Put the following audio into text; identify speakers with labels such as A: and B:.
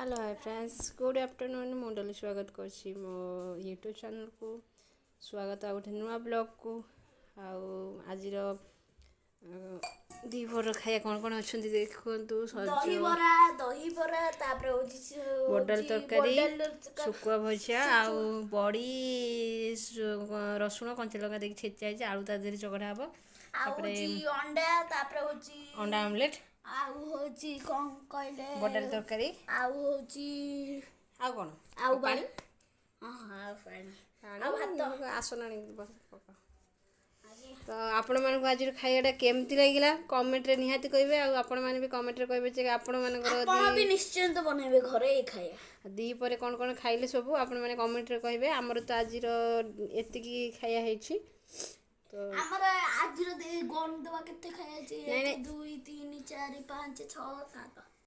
A: Hello, hi friends, good afternoon. ମୁଁ ଡଲି ସ୍ୱାଗତ କରୁଛି ମୋ ୟୁଟ୍ୟୁବ୍ ଚ୍ୟାନେଲ୍କୁ। ସ୍ୱାଗତ ଆଉ ଗୋଟେ ନୂଆ ବ୍ଲଗ୍କୁ। ଆଉ ଆଜିର ଦ୍ୱିପହର ଖାଇବା କ'ଣ କ'ଣ ଅଛନ୍ତି ଦେଖନ୍ତୁ।
B: ଦହିବରା, ଦହିବରା, ତାପରେ ହେଉଛି
A: ବଡାଲ ତରକାରୀ, ଶୁଖୁଆ ଭଜା ଆଉ ବଡ଼ି, ରସୁଣ, କଞ୍ଚା ଲଙ୍କା ଦେଇକି ଛେଚା ହେଇଛି। ଆଳୁ ତା ଦେହରେ ଚକଟା ହେବ।
B: ଆଉ ହେଉଛି ଅଣ୍ଡା, ତାପରେ ହେଉଛି
A: ଅଣ୍ଡା ଆମଲେଟ୍।
B: ଆଉ ହେଉଛି କ'ଣ କହିଲେ?
A: ବଡାଲ ତରକାରୀ।
B: ଆଉ ହେଉଛି
A: ଆଉ କ'ଣ?
B: ଆଉ ପାଣି। ହଁ, ଆଉ ପାଣି ଆଉ ଭାତ।
A: ଆସନ ଆଣିକି ତ ଆପଣମାନଙ୍କୁ ଆଜିର ଖାଇବାଟା କେମିତି ଲାଗିଲା, କମେଣ୍ଟରେ ନିହାତି କହିବେ। ଆଉ ଆପଣମାନେ ବି କମେଣ୍ଟରେ କହିବେ ଯେ ଆପଣମାନଙ୍କର
B: ଆପଣ ବି ନିଶ୍ଚିନ୍ତ ବନେଇବେ ଘରେ ଏଇ ଖାଇବା।
A: ଦ୍ୱିପହରେ କ'ଣ କ'ଣ ଖାଇଲେ, ସବୁ ଆପଣମାନେ କମେଣ୍ଟରେ କହିବେ। ଆମର ତ ଆଜିର ଏତିକି ଖାଇବା ହେଇଛି ତ।
B: ଆମର ଆଜିର ଗଣିଦେବା କେତେ ଖାଇବା ଅଛି? 1, 2, 3, 4, 5, 6, 7।